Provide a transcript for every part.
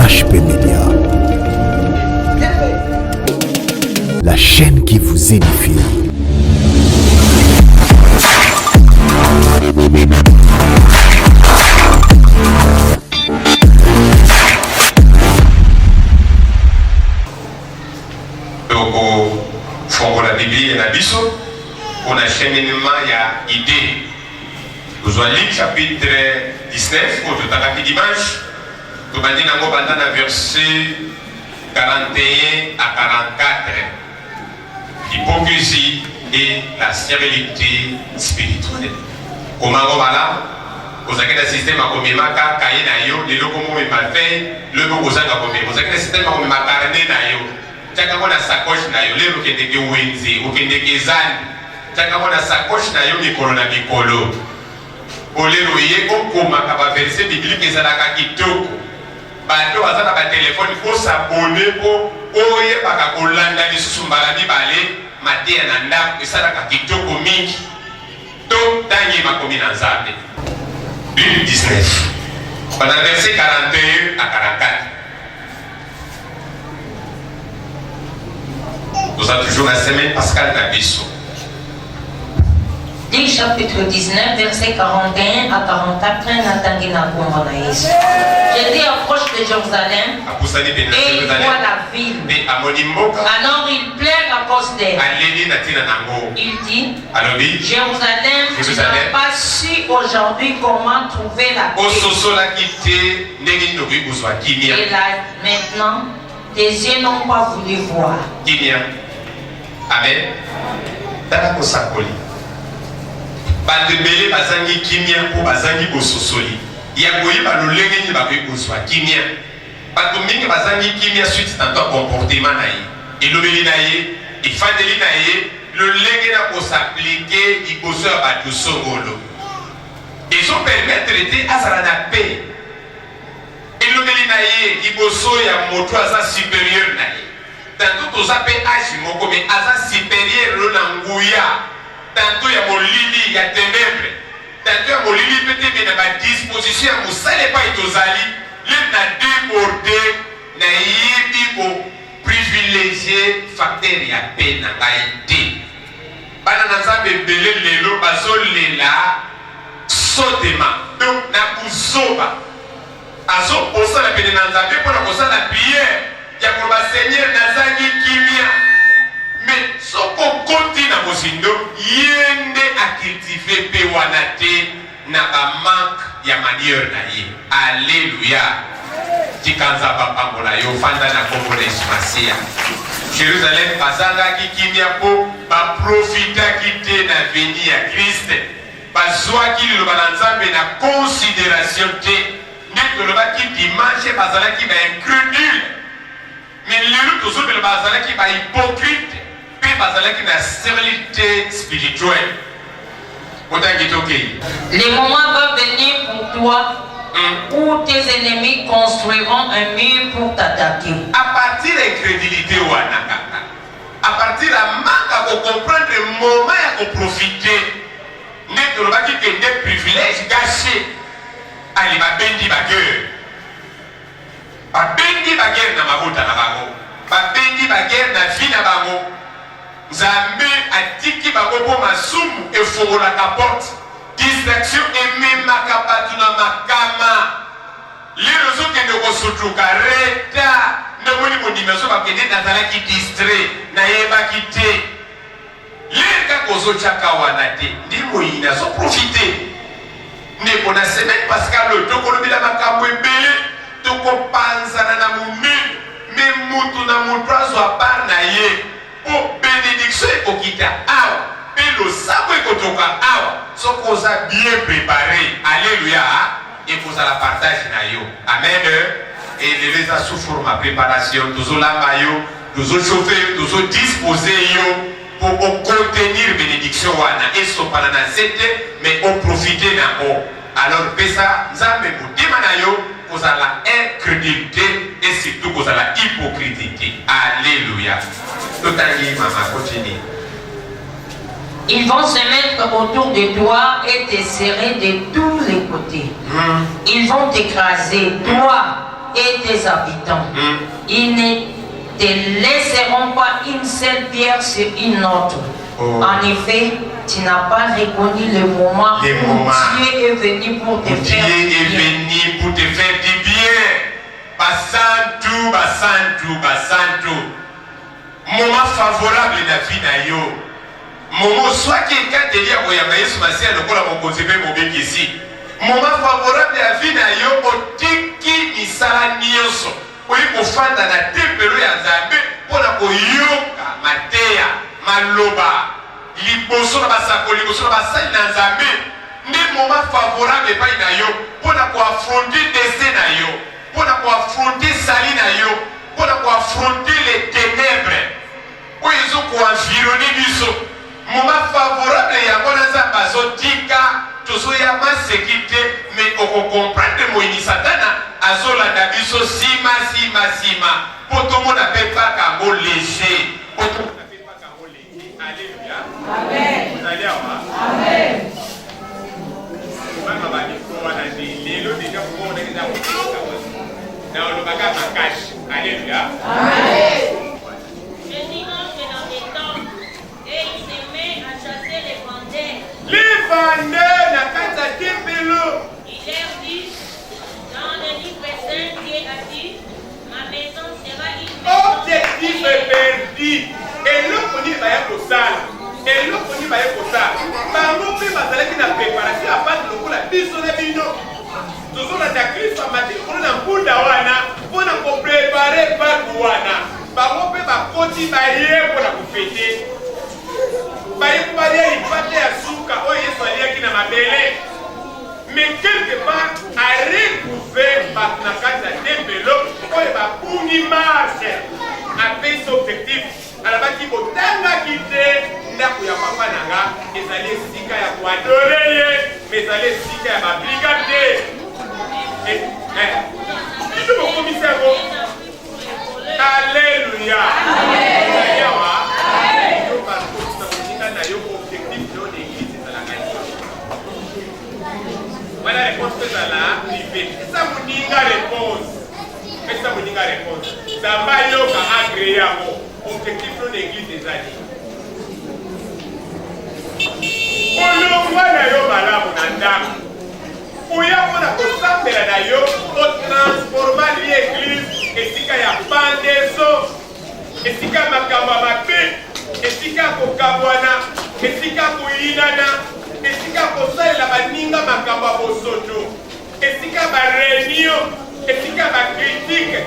HP Media. La chaîne qui vous édifie. Tokofongola Biblia na biso mpo na cheminement ya idee. Tozwa Luc chapitre 19 oyo totangaki dimanche, tobandi nango banda na verset 41 à 44. Hypocrisie et la stérilité spirituelle. Komango malamu ozalaki na système ya komemaka kaye na yo, lelo komomema feuille, lobi okozanga komema. Ozalaki na système ya komema carnet na yo, tiaka yango na sacoche na yo, lelo okendeke wenze, okendeke zando, tiaka yango na sacoche na yo mikolo na mikolo. Olelo oye okomaka ba verset biblique, ezalaka kitoko. Bato baza na ba telefone ko s'abonner po oyebaka kolanda lisusu mbala mibale mateya na ndako, esalaka kitoko mingi. To tangi makomi na Nzambe. Luc 19 banda verset 41 à 44. Toza toujours na semaine pascale na biso. Luc chapitre 19, verset 41 à 44, natangi na kombo na Yesu. Jésus approche de Jérusalem Apusani pene na et il Jérusalem voit la ville. mpe amoni mboka, Alors il pleure à cause d'elle. Aleli na ntina nango. Il dit, Alobi, Jérusalem, tu Jérusalem. n'as pas su aujourd'hui comment trouver la paix. Ososolaki te ndenge nini okoki kozwa kimia. Et là, maintenant, tes yeux n'ont pas voulu voir. Kimia. Amen. Tala kosakoli, bato ebele bazangi kimia mpo bazangi bososoli ya koyeba lolenge nini bakoki kozwa kimia. Bato mingi bazangi kimia suite tantôt ya comportement na ye, elobeli na ye, efandeli na ye, lolenge na kos'appliquer liboso ya bato songolo ezopermettre te azala na paix. Elobeli na ye liboso ya moto aza supérieur na ye, tantôt toza mpe age moko mais aza supérieur lo na nguya, tantôt ya molili ya ténèbre, tantôt ya molili mpe te, mais na badisposition ya mosala epai tozali lelo na déborde, nayebi koprivilégier facteur ya paix na ngai te. Bana na Nzambe ebele lelo bazolela sotema, donc na buzoba, azobosana pene na Nzambe mpona kosala prière ya koloba: "Seigneur, nazangi kimia." Mais soki okoti na mozindo, ye nde acultiver mpe wana te na bamanque ya manière na ye. Alleluya! Tika Nzambe apambola yo. Fanda na kombo na Yesu Masiya. Jérusalem bazangaki kimia mpo baprofitaki te na venue ya Christ, bazwaki liloba na Nzambe na considération te. Nde tolobaki dimanche, bazalaki baincrédule, mais lelo tozobela bazalaki bahypocrite mpe bazalaki na stérilité spirituelle. Otangi, tokei. Le moment va venir pour toi où tes ennemis construiront un mur pour t'attaquer. À partir ya incrédulité wana kaka, à partir ya manque ya kocomprendre moment ya koprofiter, nde tolobaki ke nde privilège gâché. Ale, babendi baguerre, babendi baguerre na mabota na bango, babendi baguerre na vie na bango. Nzambe atiki bango mpo masumu efungolaka porte, distraction ememaka bato na makama. Lelo ozokende kosutuka retard, nde omoni mondimi azo bakende: "Nazalaki distrait, nayebaki te." Lere kaka ozotyaka wana te, nde moyini azoprofiter. Ndeko, na semaine pascale oyo tokolobela makambo ebele, tokopanzana na monene, mais mutu na mutu azwa part na ye, mpo bénédiction ekokita awa mpe losambo ekotoka awa. Soki oza bien préparé, alleluya, ekozala partage na yo. Amen. E lelo eza sous forme ya préparation, tozolamba yo, tozochauffer yo, tozodisposer yo mpo ocontenir bénédiction wana esopana na se te, mais oprofiter nango. Alors pesa Nzambe motema na yo, kozala incrédule te et surtout kozala hypocrite te. Alleluya! Totangi, mama, continue. Ils vont se mettre autour de toi et te serrer de tous les côtés. Ils vont t'écraser, toi. et tes habitants. Ils ne te laisseront pas une seule pierre sur une autre. Oh. En effet, tu n'as pas reconnu le moment Le où moment. Dieu est venu pour te Dieu faire du est bien. venu pour te faire du bien. Basantu, basantu, basantu. Moment favorable na vie na yo. Moment oswaki ekateli ya koyamba Yesu Masiya lokola mokonzi mpe mobikisi. Moment favorable ya vie na yo, otiki misala nyonso, oyi kofanda na tempelo ya Nzambe mpo na koyoka mateya, maloba liboso na basakoli, liboso na basali na Nzambe. Nde moment favorable epai na yo mpo na koaffronter destin na yo, mpo na koaffronter salut na yo, mpo na koaffronter les ténèbres oyo ezokoenvironner biso. Moment favorable yango na Nzambe azotika tozoya maseki te, mais okocomprendre moyini Satana azolanda biso nsima nsima nsima mpo tomona mpe mpaka yango léger, mpo tomona mpe mpaka yango léger. Alleluya, ozali awa? Banga bamicro wana te. Lelo déjà komonaki eza kotekisa na olobaka makasi. Alleluya. Jésus entre dans des temples et il se met à chasser les vendeurs. Les vendeurs na kati ya tempelo. Il leur dit: dans le livre saint, Dieu a dit: ma maison sera une maison de Objectif prière. perdu. Eloko nini baya kosala? Eloko nini baya kosala? Bango mpe bazalaki na préparation ya Pâques lokola biso na bino. Tozolanda Kristo amati likolo na mpunda wana mpona kopréparer Pâques wana. Bango mpe bakoti, baye mpona kofêter, baye mpo balia lipate ya suka oyo Yesu aliaki na mabele. Mais quelque part aretrouver bato na kati ya tempelo oyo babungi marche. Apesi objectif, alobaki: botangaki te ndako ya papa na nga ezali esika ya koadorer ye, mais ezali esika ya babrigade te? Bino bokomisi yango. Alleluya. Yawa yo bakotisa moninga na yo, objectif na yo na église ezalaka nini? Wana réponse mpe ezala privé. Eza moninga réponse, pesa moninga réponse. Nzambe ayoka, agréer yango. Objectif no na église ezali kolongwa na yo malamu na ndako, oya mpona kosambela na yo, otransformer li église esika ya pandeso, esika ya makambo ya mabe, esika ya kokabwana, esika ya koyinana, esika ya kosalela baninga makambo ya bosoto, esika ya baréunion, esika ya bacritique,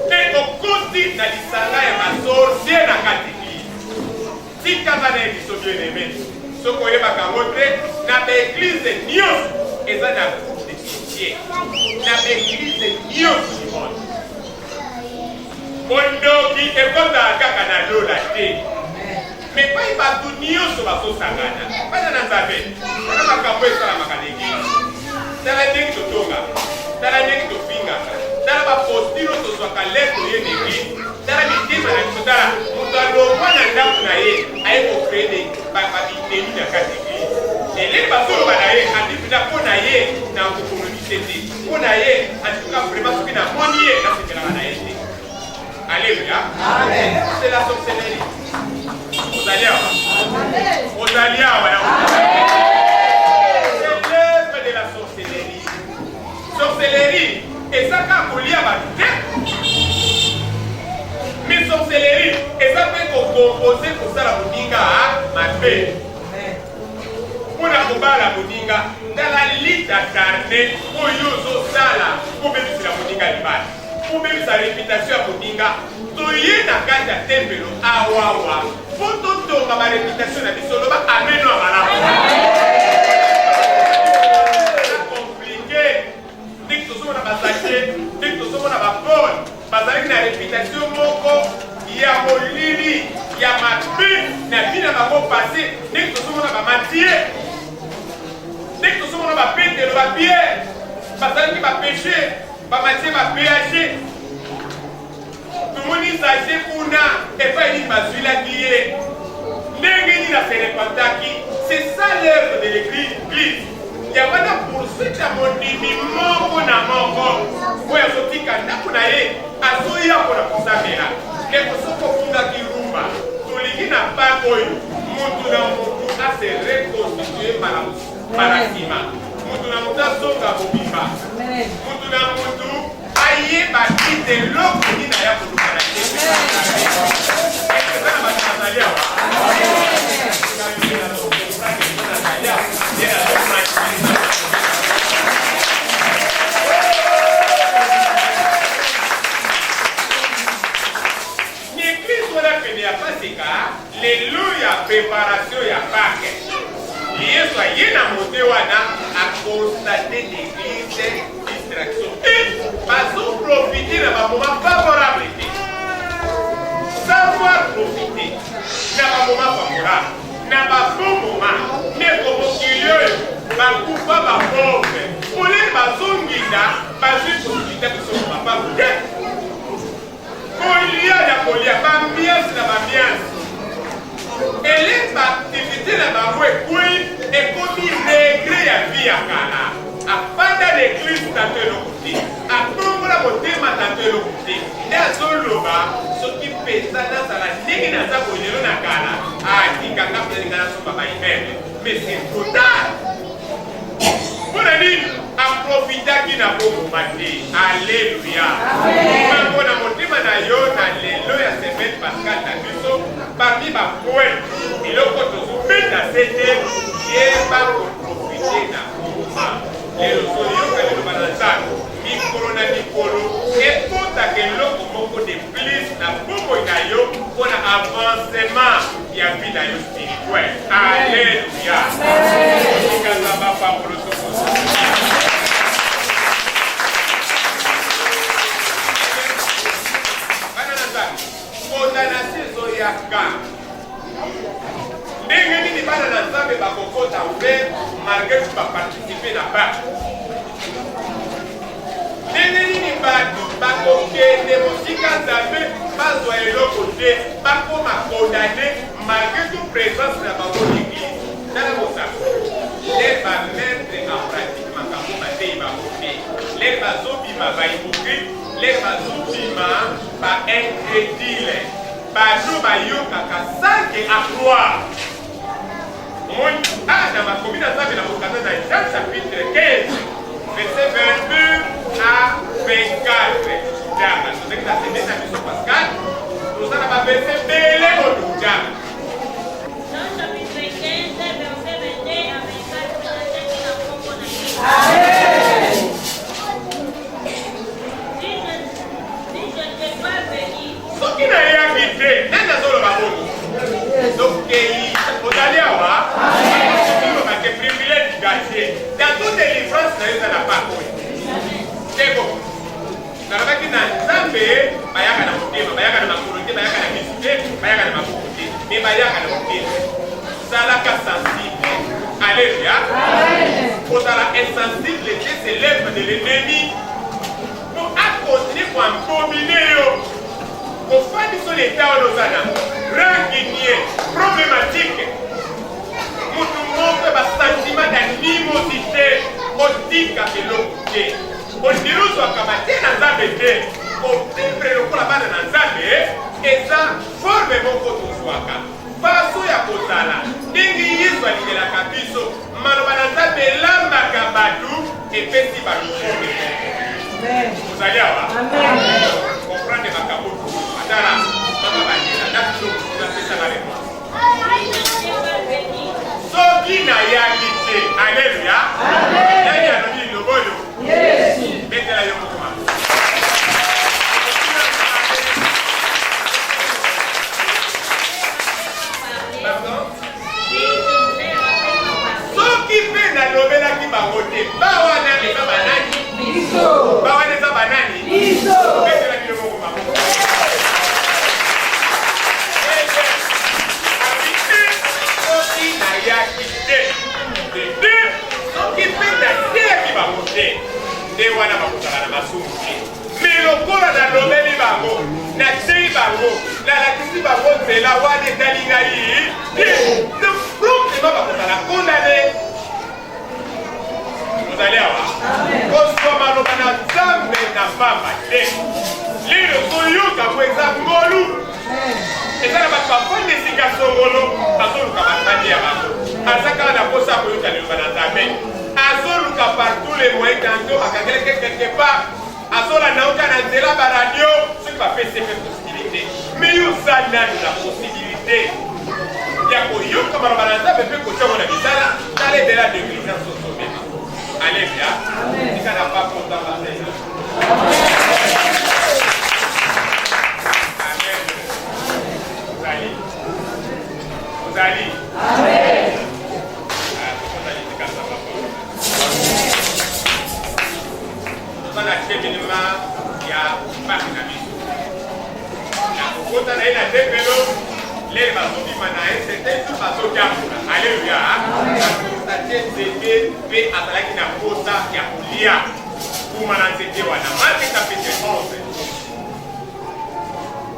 mpe okoti na lisanga ya basorcier na kati église. Tika nga na biso, bien aimé, soki oyebaka yango te, na baéglise nyonso eza na groupe de sorcier, na baéglise nyonso du monde. Bondoki ekotaka kaka na lola te, mais pai bato nyonso bazosangana, bana na Nzambe. Wana makambo esalamaka na église. Tala ndenge totongaka, tala ndenge tofingaka, tala bapostile oyo tozwaka lettre oye na église, tala mitema na biso. Tala moto alongwa na ndako na ye, aye kocréer babinemi na kati église. Eleli bazoloba na ye andipita mpo na ye na kokolonise te mpo na ye. En tout cas, vraiment, soki namoni ye, nasepelaka na ye te. Alléluia. C'est la sorcellerie. Ozali awa? Ozali awa? C'est l'œuvre de la sorcellerie. Sorcellerie eza kaka kolia bato te, mais sorcellerie eza mpe kocomposer, kosala moninga mabe mpona kobala moninga. Tala lutte acharnée oyo ozosala mpo obebisela moninga libala, mpo obebisa réputation ya moninga. Toye na kati ya tempelo awawa mpo totonga baréputation na biso. Loba ameno ya malamu. Compliqué ndenge tozomona bazake, ndenge tozomona bapaul bazalaki na réputation moko ya molili, ya mabe na vie na bango passé, ndenge tozomona bamatie, ndenge tozomona bapetelo, bapierre bazalaki bapéché, bamatie bapéage. Tomoni Zache kuna epai nini bazwilaki ye, ndenge nini ase repentaki. C'est ça l'œuvre de l'église. Yango wana poursuite ya mondimi moko na moko. ye azoya mpo na kosambela. Ndeko, soki ofungaki rumba, tolingi na Pake oyo moto na moto a se reconstituer mbala mbala nsima. Moto na moto azonga mobimba. Moto na moto ayeba ete eloko nini aya koluka na ye. Eza na bato bazali awa. Na eglise wana pene ya Pasika, lelo ya preparation ya Pake, Yesu aye na monte wana a constate na eglise distraction te, bazo profiter na ba moment favorable te. Savoir profiter na ba moment favorable, na ba bon moment, ndeko mokili oyo bakufa ba pauvre, polele bazonginda bazwi possibilité ya kosomba mapango te. Kolia ya kolia, ba ambiance na ba ambiance. Ele ba activité na bango ekwei, ekomi regret ya vie ya kala. Afanda na eglise tato eloko te, atombola motema tato eloko te. Nde azoloba soki mpenza nazala ndenge naza boye lelo na kala, atika nga mpenza nga nasomba ba immeuble. Mais c'est trop tard. Mpo na nini aprofitaki na bongoma te? Aleluya! Bango na motema na yo na lelo ya semaine pascale na biso, parmi ba point eloko tozobeta sete, yeba koprofite na bongoma. Lelo toyoka liloba na Nzambe mikolo na mikolo, ekotaka eloko moko de plus na bomoi na yo mpo na avancement ya vie na yo spirituel. Alleluia! Tika Nzambe apambola sokoso. Bana na Nzambe, condamnation ezoyaka. Ndenge nini bana na Nzambe bakokota ouvert malgré tout baparticipe na Pâques? Ndenge nini bato bakokende mosika Nzambe bazwa eloko te, bakoma condamne malgré tout presence na bango na eglise? Tala mosako nde ba mettre en pratique makambo bateyi bango te. Lere bazobima ba hypocrite, lere bazobima ba incredule, bato bayokaka sans que a croire. Omoni, ah, na makomi na Nzambe na mokanda na Jean chapitre 15 verset 22 à 24. Tanga, tozalaki na semaine na biso Pascal, toza na ba verset ebele oyo tokotanga. Jean chapitre 15 verset 22 à 24 natangi na nkombo na Yesu. Si je, si je n'étais pas venu, Soki nayaki te, nani azoloba bongo? Tokei, ozali awa? Toloba ke privilège gâché. Dans toute délivrance na yo eza na part oyo. Ndeko, nalobaki na Nzambe, bayaka na motema, bayaka na makolo te, bayaka na misu te, bayaka na maboko te, mais bayaka na motema. Zalaka sensible. Alléluia. Kozala insensible te, c'est l'œuvre de l'ennemi. Po a continuer ko abominer yo. Kofandi so na etat wana oza na rancunier, problematique. Mutu moko ya ba sentiment d'animosité, otika eloko te. Ondire ozwaka mateya na Nzambe te. Ko vivre lokola bana na Nzambe eza forme moko tozwaka. Façon ya kozala ndenge Yesu alingelaka biso. Maloba na Nzambe elambaka bato, epesi bato forme moko. Ozali awa? Comprendre makambo oyo. Tala, mama bandela, na bino mosusu napesaka réponse. Soki nayaki te, aleluya. Nani alobi liloba oyo? Betela yo moko maboko. Pardon? Soki mpe nalobelaki bango te, ba wana eza banani? Ba wana eza banani? Betela bino moko maboko. Soki nayaki te, de deux, soki mpe nateyaki bango te, nde wana bakozala na masumu te. Mais lokola nalobeli bango, nateyi bango, nalakisi bango nzela wana etali ngai te, donc promptement bakozala condamne. Ozali awa? Kozwa maloba na Nzambe na pamba te. kokamatani ya bango. Aza kaka na posa ya koyoka liloba na Nzambe. Azoluka par tous les moyens tantôt bakangeleke quelque part azolanda yo kaka na nzela ba radio soki bapesi ye mpe possibilité mais yo oza nanu na possibilité ya koyoka maloba na Nzambe mpe kotia yango na misala. Tala ebele ya negligence ozomema. Aleluya, tika na papa Nzambe asalela. Amen. Ozali, ozali. Amen. Ozali, tika Nzambe apambola. Toza na cheminement ya parc na biso. Na kokota na ye na tempelo, lere bazobima na ye, c'était jour bazotambola. Aleluya. Akonstate nzete mpe azalaki na posa ya kolia mbuma na nzete wana. Marc chapitre 11.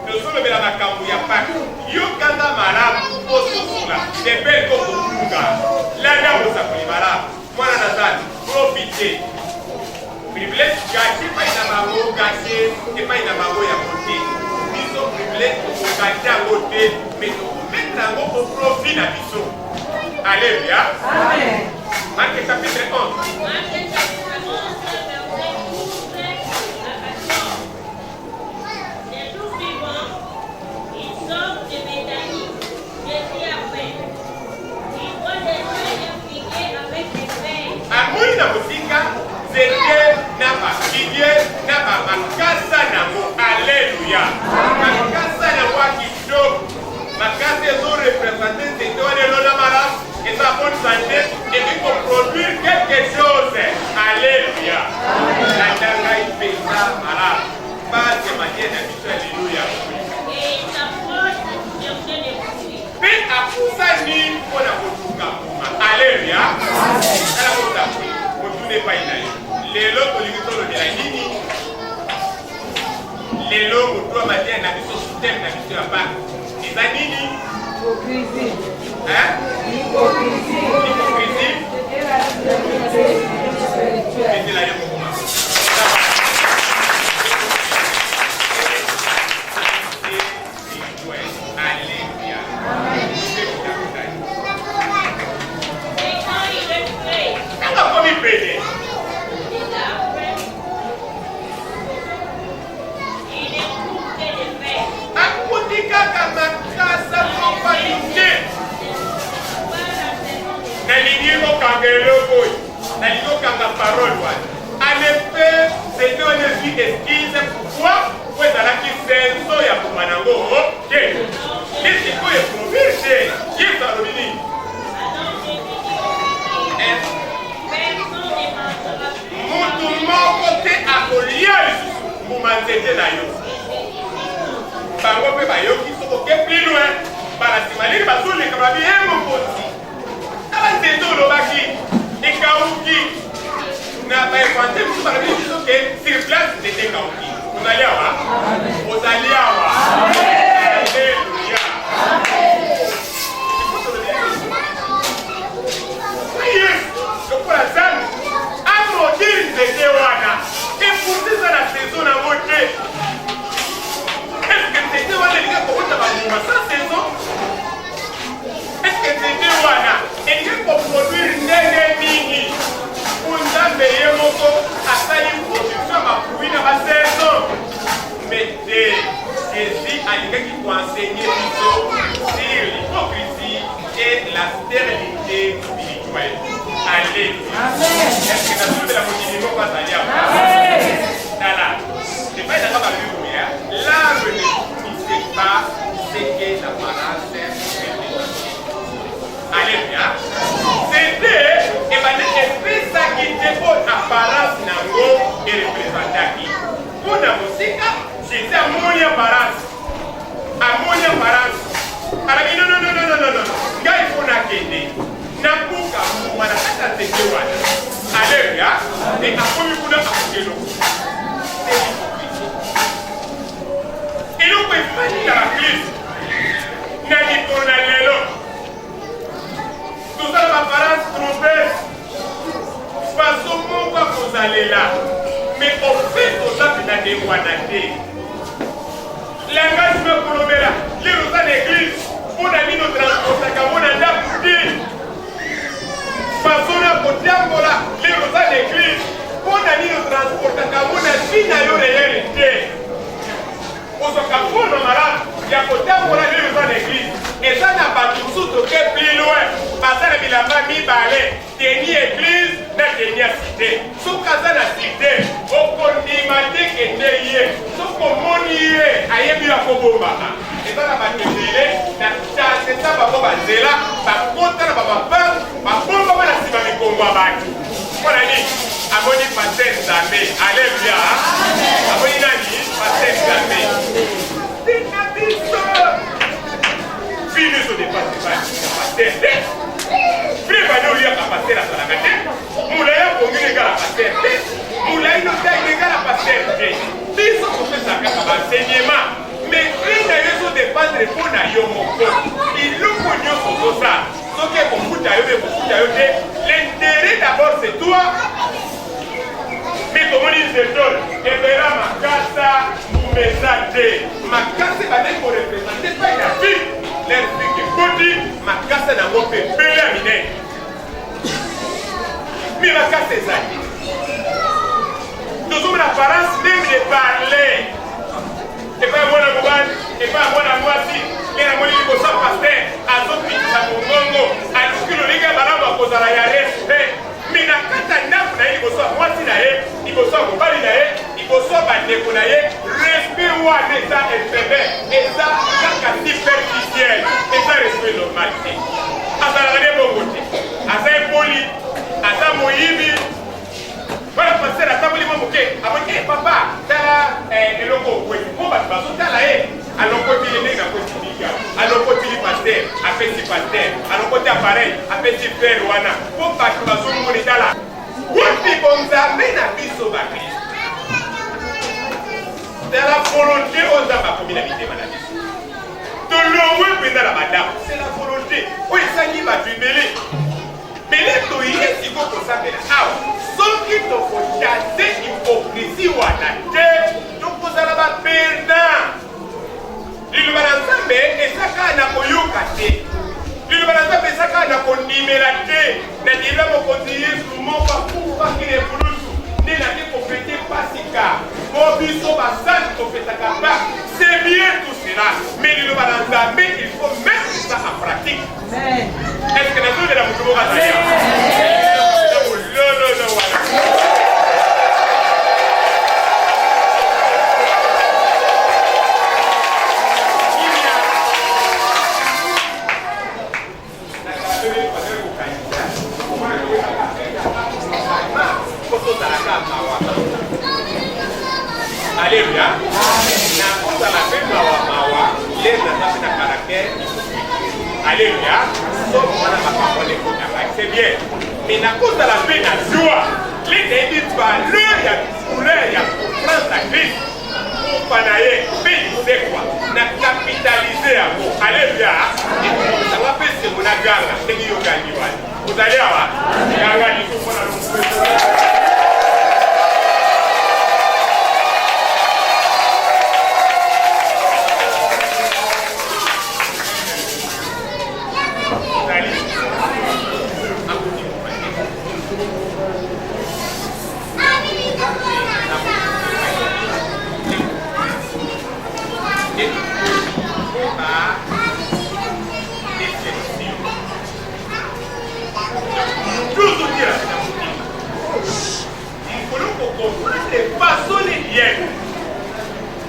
Tozolobela makambo ya Pâques. Yokanga malamu ososola tepele to kobunga. Landa mosakoli malamu. Mwana na Nzambe, profite. Privilège gâché epai na bango, gâché epai na bango yango te. Biso privilège tokogate yango te, mais tokomettre yango au profit na biso. Alléluia. Amen. Marc chapitre 11. Marc chapitre 11, verset 12 à 14. Les jours suivants, il sort de Béthanie. Jésus a faim. Il voit déjà un figuier avec des feuilles. Amoni na mosika nzete na bafigie na bamakasa nango. Aleluya! Makasa nango ya kitoko, makasa ezorepresente nzete wana elona malamu, eza bonne sante, ekoki koproduire quelque chose. Aleluya! Landa ngai mpenza malamu, base ya mateya na biso ya lelo ya boye. Et il s'approche pour chercher des fruits. Mpe apusani mpo na koluka mbuma. Aleluya! Tala mosakoli, motuna epai na yo. Lelo tolingi tolobela nini? Lelo moto ya mateya na biso, sous-thème na biso ya Pâques eza nini? Hypocrisie. Hein? Hypocrisie. Hypocrisie. Spirituelle. Betela yo moko mama. Alléluia. Et quand il est près Ntango akomi pene, de l'arbre, il ne trouve que des feuilles. akuti kaka makasa moko ya mike. Ce n'est pas la saison des Nalingi okanga eloko oyo, nalingi okanga parole wana. En effet, c'était wana ezwi excuse. Pourquoi? Po ezalaki saison ya mbuma nango te. Nde sikoyo eproduire te. Yesu alobi nini? Alors Jésus dit au figuier, Eh, Personne ne mangera plus Mutu moko te akolia lisusu mbuma nzete na yo. Et ses disciples Bango mpe bayoki soko ke plus loin, mbala nsima nini bazoleka babi ye mokonzi, tala nzete olobaki ekauki. Na baevangile mosusu balobi biso ke sur place nzete ekauki. Ozali awa? Ozali awa? Alleluya! Yesu lokola Nzambe amodiri nzete wana epusi eza na saison nango te. Est-ce que nzete wana elingi kobota bambuma sans saison? Est-ce que nzete wana elingi koproduire ndenge nini? Po Nzambe ye moko asali production ya bafruit na basaison. Mais te, Jésus alingaki koenseigner biso sur l'hypocrisie et la stérilité spirituelle. Alléluia. Est-ce que nazolobela mondimi moko azali awa? Tala, epai na nga balobi boye, hein, l'arbre ne fournissait pas ce que l'apparence représentait. Alléluia. C'était ebandi epesaki te mpo apparence nango erepresentaki. Mpo na mosika, Jésus amoni apparence. Amoni apparence. Alobi non, non, non, non, non, non, non. Ngai mpo nakende nabuka mbuma na kati ya nzete wana. Alléluia. E akomi kuna akoki eloko. C'est l'hypocrisie. Eloko efandi na bakristo na mikolo na lelo, toza na baparence trompeuse, façon moko ya kozalela, mais au fait toza mpenza ndenge wana te. Langage me kolobela lelo oza na église. Mpo na nini otransportaka yango na ndako te? Façon ya kotambola lelo oza na eglise, mpo na nini otransportaka yango na vie na yo reyele te? Ozwaka forme malamu ya kotambola lelo oza na eglise. Eza na bato mosusu toke plus loin, baza na bilamba mibale, teni eglise na teni ya cite. Soki aza na cite, okondima te kende ye. Soki omoni ye, ayebi yo akobombama. Eza na bato ebele na tasesa bango banzela, bakota na bamapangu, babombama na nsima mikongo ya bato. Mpo na nini? Amoni paster Nzambe. Aleluya! Amoni nani? Paster Nzambe. Tina biso bino ezodepase bani ya paster te. Prevane oliaka paster azalaka te. Molai abongi na egala pasteur te. Molai no taille na egala pasteur te. Biso kopesa kaka ba enseignement. Mais vie na yo ezo dépendre mpo na yo moko. Biloko nyonso ozosala soki ekofuta yo ekofuta yo te. L'intérêt d'abord c'est toi. Mais tomoni zetol ebela makasa mbuma eza te. Makasa ebandaki korepresente epai na vie. Leur fik ekoti makasa na yango mpe ebele ya minene. Mais makasi ezali. Tozomona apparence même de parler. Epai ya mwana mobali, epai ya mwana mwasi, nde namoni liboso ya pasteur azopikisa mongongo, aluki lolenge ya malamu akozala ya respect. Mais na kati ya ndako na ye, liboso ya mwasi na ye, liboso ya mobali na ye, liboso ya bandeko na ye, respect wana eza ephémère, eza kaka superficiel, eza respect normal te. Azalaka nde bongo te, aza epoli, aza moyibi. Wana pasteur atamboli mwa moke, amoni eh, papa tala eh, eloko okwesi mpo bato bazotala ye, alokoti ye ndenge nakwesi bika, alokotili pasteur, apesi pasteur, alokoti appareil, apesi frere wana mpo bato bazomona tala wapi bonzambe na biso bakristo. Tala volonte oyo Nzambe akomi na mitema na biso. Tolongwe mpenza na bandako, c'est la volonté oyo esangi bato ebele bele. Toye siko kosambela awa, soki tokochase hypocrisie wana te, tokozala baperdant. Liloba na Nzambe eza kaka na koyoka te, liloba na Nzambe eza kaka na kondimela te. Na ndimela Mokonzi Yesu moko akufaki na ekulusu, nde nake kofete Pasika po biso basantu tofetaka Pâques. C'est bien tout cela, mais liloba na Nzambe il faut mettre ça en pratique. Est-ce que nazolobela moto moko azali awa? Lololo wana. Aleluya. Nakozala mpe mawa mawa lere naza mpe na caractère. Aleluya. Somo wana makambo wana ekotaka. C'est bien. Mais nakozala mpe na joie. Lere nayebi valeur ya couleur ya souffrance ya Christ. Kufa na ye mpe lisekwa na kapitalize yango. Aleluya. Ekokisanga mpe esengo na ganga ndenge yo ogangi wana. Ozali awa? Ganga lisusu mpo na lokumu.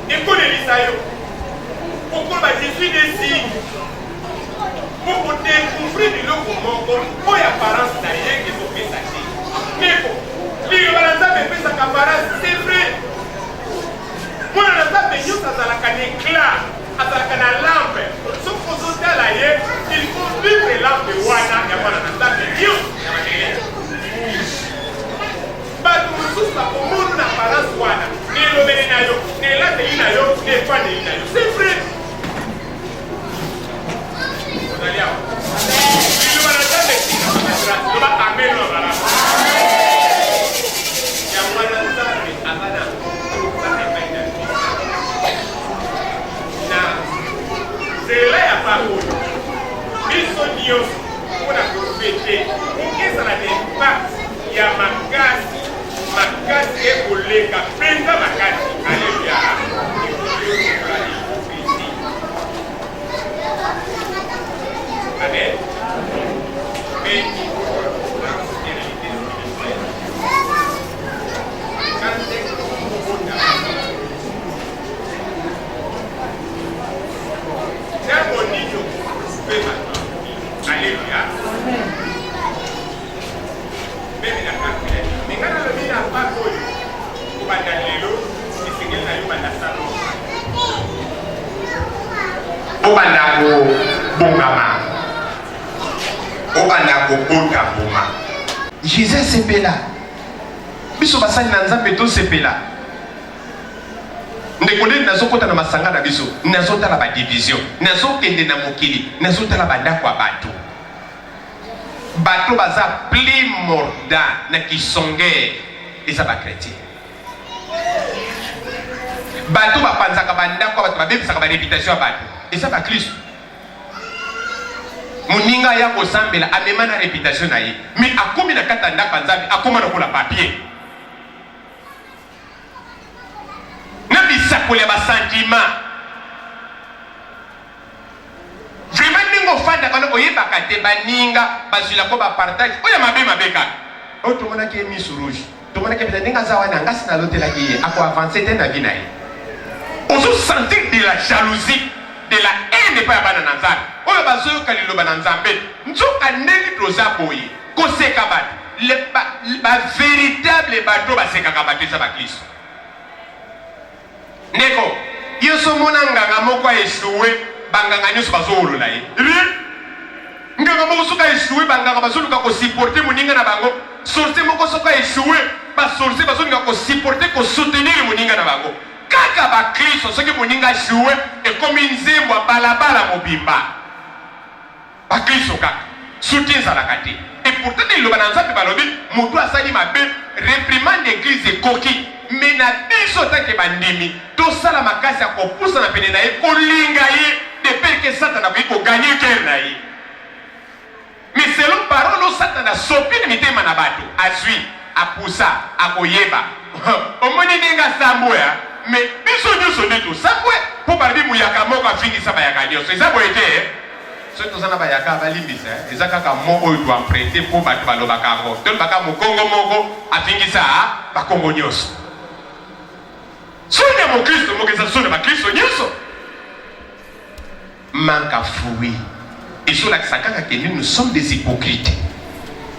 Ekolelisa yo okoloba je suis desi mpo kodecouvrir biloko moko oyo apparence na ye ezopesa te. Ndeko, liloba na Nzambe epesaka apparence, c'est vrai. Mwana na Nzambe nyonso azalaka na eclat, azalaka na lampe. Soki ozotala ye, il faut vivre lampe wana ya mwana na Nzambe nyonso ya mabele. Bato mosusu bakomona na apparence wana, na elobeli na yo, na elateli na yo, na efandeli na yo. C'est vrai. Ozali awa. Liloba na Nzambe etikaka batrace. Loba amen na malamu. Yango wana Nzambe. nyonso mpo na kofete mpo ezala na impact ya makasi makasi ekoleka mpenza makasi. Aleluya! Hypocrisie. Amen. Mpe réalité spirituelle. Ntango nini okopema? Aleluya. Meme na calcule. Me ngai nalobi na pake oyo kobanda lelo esengeli na yo banda salo. Obanda kobongama. Obanda kobota mbuma. Jesus asepela. Biso basali na Nzambe tosepela. Ndeko nde nazokota na masanga na biso, nazotala ba division, nazokende na mokili, nazotala bandako ya bato. Bato baza plus mordant na kisonge eza ba chretien. Bato bapanzaka bandako ya bato, babebisaka ba reputation ya bato eza ba kristo. Moninga aya kosambela amema na reputation na ye, mais akomi na kati ya ndako ya Nzambe akoma lokola papier. na bisakoli ya ba sentiment vraiment ndenge ofandaka wana oyebaka te baninga bazwila ko ba partage oyo ya mabe mabe kaka oyo tomonaki ye misu rouge tomonaki mpenza ndenge aza wana ngasi nalotelaki ye ako avance te na vie na ye ozo sentir de la jalousie de la haine epai ya bana na nzambe oyo bazoyoka liloba na nzambe nzoka ndenge toza boye koseka bato Le ba, ba veritable bato basekaka bato eza baklisto. Ndeko, yo so mona nganga moko a echoue, banganga nyonso bazowolola ye. Rien. Nganga moko soki a echoue, banganga bazoluka ko supporter moninga na bango. Sorcier moko soki a echoue, ba sorcier bazolinga ko supporter, ko soutenir moninga na bango. Kaka baklisto soki moninga echoue, ekomi nzembo ya balabala mobimba. Ba kristo kaka soutien ezalaka te et pourtant na liloba na nzambe balobi mutu asali mabe reprimande eglise ekoki mais na biso tant que bandimi tosala makasi ya kopusana pene na ye kolinga ye de peur que satana akoki ko gagner guerre na ye mais selon parole oyo satana asopi na mitema na bato azui apusa akoyeba omoni ndenge asambwe mais biso nyonso nde tosambwe mpo balobi muyaka moko afingisa bayaka nyonso eza boye te Soki toza na bayaka balimbisa eh, eza kaka mot oyo to emprunter po bato balobaka yango. Tolobaka mokongo moko afingisa bakongo nyonso. Soni ya mokristo moko eza soni ya bakristo nyonso. Manque à fruit ezolakisa kaka ke nous sommes des hypocrites,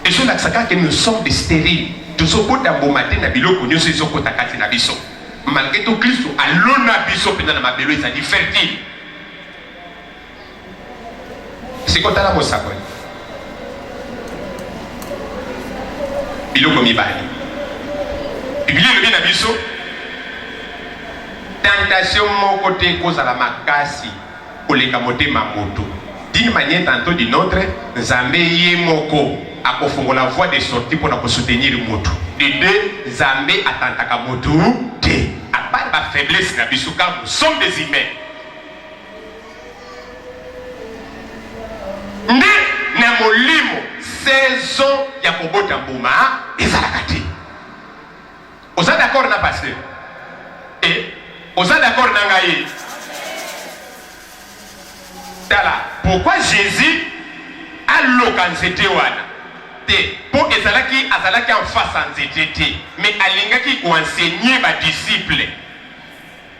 ezolakisa kaka ke nous sommes des stériles. Tozobota mbuma te na biloko nyonso ezokota kati na biso, malgré tout Kristo alona biso mpenza na mabelo ezali fertile. Sikoyo tala mosakoli. Biloko mibale. Biblia elobi na biso tentation moko te ekozala makasi koleka motema moto. D'une manière tantôt d'une autre, Nzambe ye moko akofongola voie de sortie mpo na kosoutenir moto. De deux, Nzambe atantaka moto te. À part ba faiblesse na biso car nous sommes des humains. Nde na molimo saison ya kobota mbuma ezalaka te. Oza d'accord na pasteur? Eh, oza d'accord na ngai? Tala, pourquoi Jésus aloka nzete wana te? Po ezalaki azalaki en face ya nzete te, mais alingaki ko enseigner ba disciples.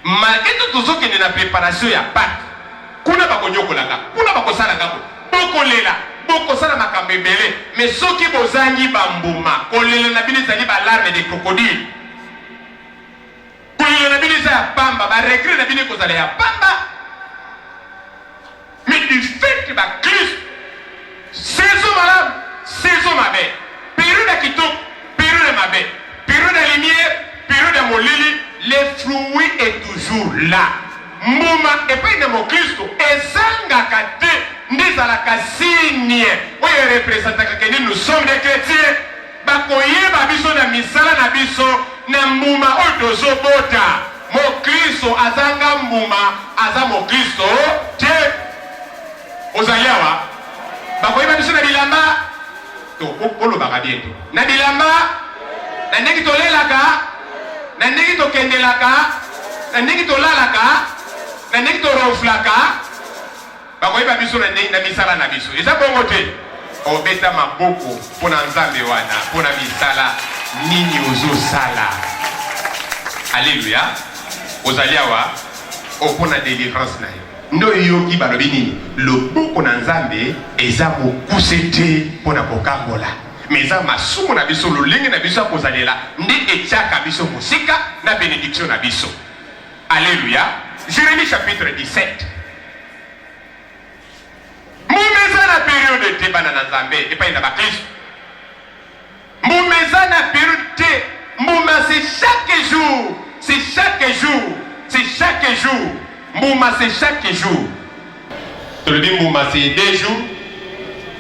Malgre tout tozo kende na preparation ya Paque kuna bako niokola nga kuna bako sala nga boye boko lela boko sala makambo ebele mais soki bozangi ba mbuma kolela na bino ezali ba larmes de crocodile kolela na bino eza ya pamba ba regret na bino ekozala ya pamba Mais du fait que ba Christ saison malamu saison mabe periode ya kitoko periode ya mabe periode ya lumière periode ya molili le fruit est toujours là mbuma epai na mokristo ezangaka te nde ezalaka signe oyo erepresentaka ke nous sommes des chrétiens Bakoyeba biso na misala na biso, na mbuma oyo tozobota. Moklisto azanga mbuma aza moklisto te. Ozali awa? Bakoyeba biso na bilamba. To olobaka bien te. Na bilamba, na ndenge tolelaka, na ndenge tokendelaka, na ndenge tolalaka, na ndenge toronflaka, bakoyeba biso na ndenge na misala na biso. Eza bongo te? Obeta maboko mpo na Nzambe wana, mpo na misala nini ozosala. Aleluya! Ozali awa mpo na delivrance na yo. Nde oyoki balobi nini? Loboko na Nzambe eza mokuse te mpo na kokangola, mais eza masumu na biso, lolenge na biso ya kozalela nde etiaka biso mosika na benediction na biso. Alleluia! Jeremie chapitre 17. Mbuma eza na periode te, bana na Nzambe, epai na baklisto. Mbuma eza na periode te. Mbuma c'est chaque jour, c'est chaque jour, c'est chaque jour. Mbuma c'est chaque jour. Tolobi mbuma c'est deux jours,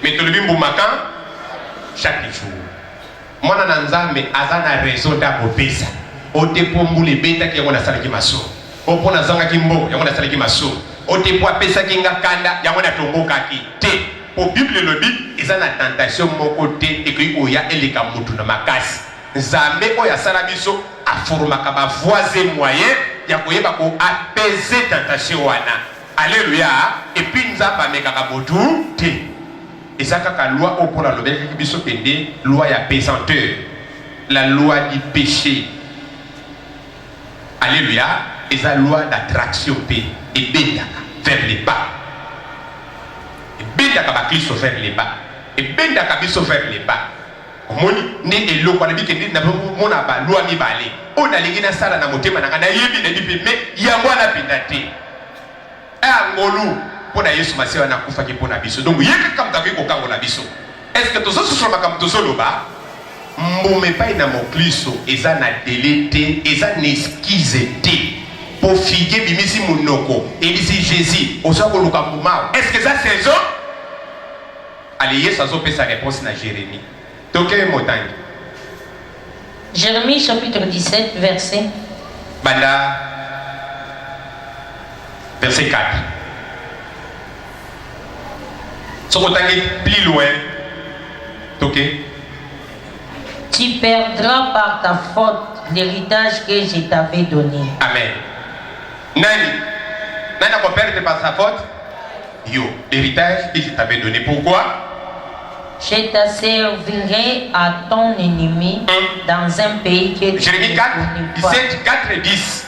mais tolobi mbuma quand? Chaque jour. Mwana na Nzambe aza na raison te akopesa. O te mpo mbula ebetaki yango nasalaki masumu. O mpo nazangaki mbongo yango nasalaki masumu. O te mpo apesaki nga kanda yango natombokaki. Te. Mpo Bible elobi eza na tentation moko te ekoki koya eleka mutu na makasi. Nzambe oyo asala biso a formaka ba voies et moyens ya koyeba ko apaiser tentation wana. Alleluia! Et puis Nzambe amekaka mutu te. Eza kaka loi oyo Paul alobelaki biso ke nde loi ya pesanteur, la loi du peche. Alleluia! Eza loi d'attraction mpe ebendaka vers le bas. Ebendaka ba klisto vers le bas. Ebendaka biso vers le bas. Omoni nde eloko alobi ke nde nazomona ba loi mibale oyo nalingi nasala na motema na ngai, nayebi nayebi mpe mais yango wana mpenza te. Ah ngolu mpo na Yesu Masiya wana akufaki mpo na biso. Donc ye kaka moto akoki kokangola biso. Est-ce que tozososola makambo tozoloba? Mbuma epai na moklisto eza na dele te, eza na excuse te. Po figue ebimisi monoko, eyebisi Jesus, oza koluka mbuma awa. Est-ce que eza saison? Allez, Yesu azopesa réponse na Jérémie. Toke motangi. Jérémie chapitre 17 verset. Banda verset 4. Soki otangi plus loin, toke. Tu perdras par ta faute l'héritage que je t'avais donné. Amen. Nani? Nani ako perdre par sa faute? Yo, l'héritage que je t'avais donné. Pourquoi? Je t'asservirai à ton ennemi dans un pays que tu Jérémie ne 4, connais pas. 17, 4 et 10.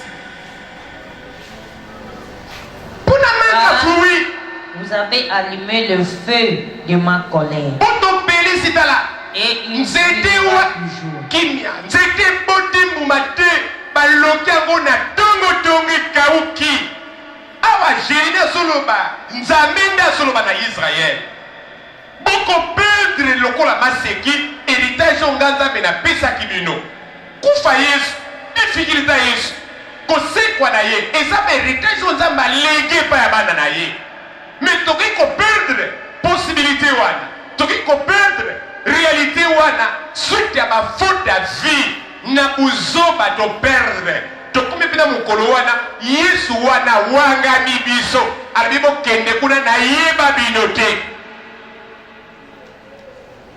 Mpona manque ya fruit. Vous avez allumé le feu de ma colère. Mpo topelisi, tala Et il nzete brûlera wa toujours. kimia, nzete eboti mbuma te, baloki yango na tongotongo ekauki. Awa Jeremie azoloba, Nzambe nde azoloba na Israël. Boko perdre lokola maseki heritage oyo nga Nzambe napesaki bino. Kufa Yesu, difficulté ya Yesu, kosekwa na ye eza ba heritage oyo Nzambe alege epai ya bana na ye. Mais tokoki ko perdre possibilité wana, tokoki ko perdre realite wana suite ya ba faute ya vie na buzoba to perdre. Tokomi mpe na mokolo wana Yesu wana awangani biso, alobi bokende kuna nayeba bino te.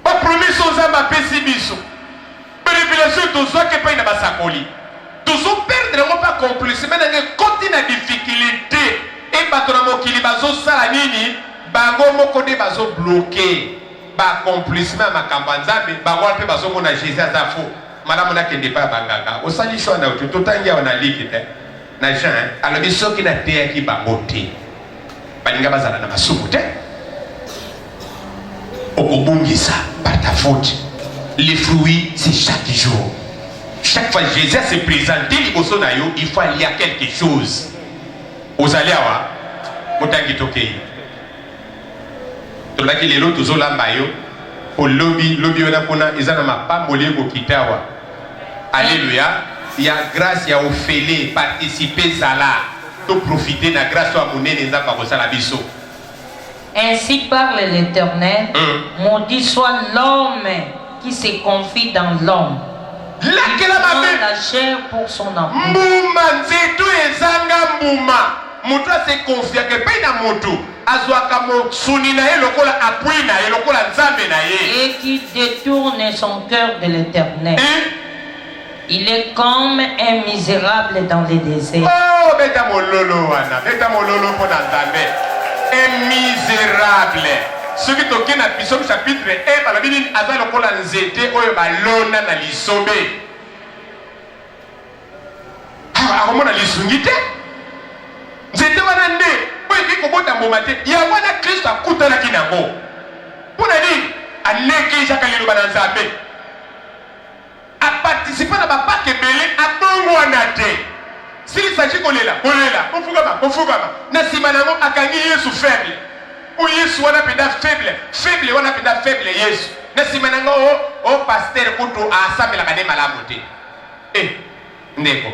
Ba promesse oyo Nzambe apesi biso, ba revelation tozwaki epai na basakoli, tozo perdre yango mpe accomplissement na yango ekoti na difficulté. E bato na mokili bazosala nini? Bango moko nde bazo bloquer ba accomplissement ya makambo ya Nzambe. Bango wana mpe bazomona Jesus aza faux. Malamu nakende epai ya banganga. Osali choix na yo te. Totangi awa na Luc te, na Jean, alobi soki nateyaki bango te, balinga bazala na masumu te. Okobungisa par ta faute. Les fruits, c'est chaque jour. Chaque fois Jésus se présenter liboso na yo, il faut alia quelque chose. Ozali awa, motangi tokei. Tolobaki lelo tozolamba yo po lobi lobi wana kuna eza na mapamboli ekokita awa. Alleluia ya grace ya ofele participer zala to profiter na grace oyo ya monene Nzambe akosala biso. Ainsi parle l'Eternel, maudit soit l'homme qui se confie dans l'homme, qui Lakela prend mabe. la chair pour son appui. Mbuma nzete oyo ezanga mbuma. Moto a se confiaka epai na moto. azwaka mosuni na ye lokola appui na ye, lokola nzambe na ye. Et qui détourne son cœur de l'Éternel. Et Il est comme un misérable dans le désert. Oh, beta mololo wana, beta mololo mpo na Nzambe. Un misérable. Soki toke na Psaume chapitre 1, balobi nini? Aza lokola nzete oyo balona na lisobe. Ah, akomona lisungi te. Nzete wana nde oyo ekoki kobota mbuma te. Yango wana Kristo akutanaki nango. Mpo na nini? Anegligeaka liloba na Nzambe. A participa na ba Paques ebele, abongwana te. S'il s'agit kolela, kolela, kofukama, kofukama. Na sima na yango akangi Yesu faible. O Yesu wana penza faible, faible wana penza faible Yesu. Na sima na yango o, o pasteur kutu asambelaka nde malamu te. Eh, ndeko.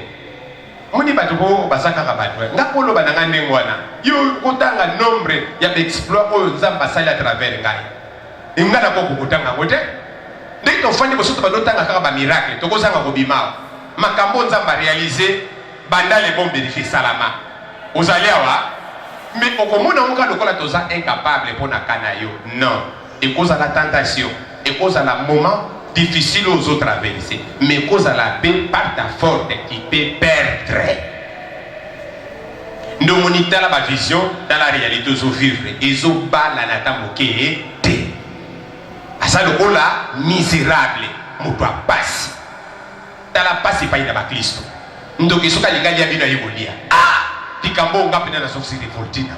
Omoni bato ko baza kaka bato. Nga koloba na nga ndenge wana. Yo kotanga nombre ya ba exploits oyo Nzambe asali à travers ngai. Nga nakoki kotanga yango te. Ndenge tofandi boso tobandi otanga kaka ba miracle, tokozanga kobima awa. Makambo oyo Nzambe a realiser banda le bon berger esalama. Ozali awa? Mais okomona yango kaka lokola toza incapable mpo na cas na yo. Non. Ekozala tentation, ekozala moment difficile oyo ozo traverser, mais ekozala pe par ta forte tu peux perdre. Nde omoni tala ba vision, tala realite ozo vivre, ezobalana ata moke te. Aza lokola miserable, moto ya pasi. Tala pasi epai na baklisto. Ndoki soki alingi alia bino aye kolia. Ah! Likambo oyo nga mpenza nazo se revolter na.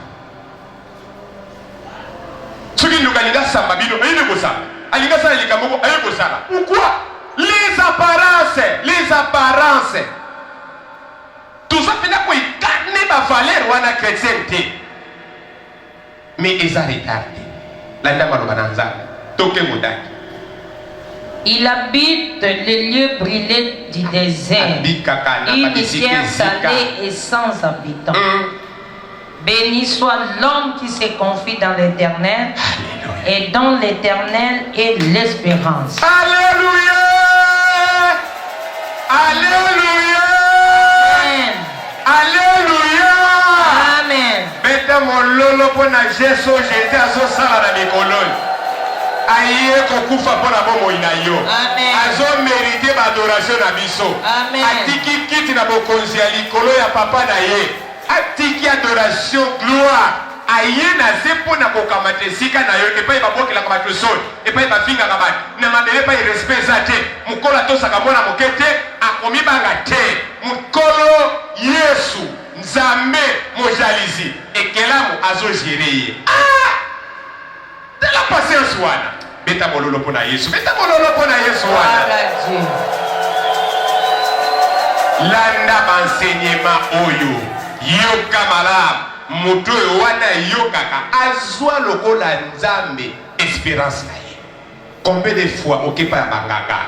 Soki ndoki alingi asamba bino, ayebi kosamba. Alingi asala likambo moko, ayebi kosala. Pourquoi? Les apparences, les apparences. Toza mpenza ko incarner ba valeurs wana chrétienne te. Mais eza retard te. Landa maloba na Nzambe. Toke motangi. Il habite les lieux brûlés du désert, Abikaka na une babisika terre ezika. salée et sans habitants. Béni soit l'homme qui se confie dans l'Éternel et dont l'Éternel est l'espérance. Alléluia! Alléluia! Amen. Alléluia! Amen. Beta mololo mpo na Jesu, Jésus azosala na mikolo oyo. Aye kokufa mpo na bomoi na yo. Amen. Azomerite baadoration na biso. Amen. Atiki kiti na bokonzi ya likolo ya papa na ye. Atiki adoration gloire. Aye na se mpo na kokamata esika na yo epai babwakelaka bato soni, epai bafingaka bato na mabele, epai respect eza te. Mokolo atosaka mwana moke te, akomibanga te. Mokolo Yesu Nzambe mojalizi ekelamu azo gere ye. Ah! Tala patience wana. Beta mololo mpo na Yesu. Beta mololo mpo na Yesu wana. Gloire à Dieu. Landa ba enseignement oyo. Yoka malamu. Moto oyo wana ayokaka azwa lokola Nzambe esperance na ye. Combien de fois okepa ya banganga?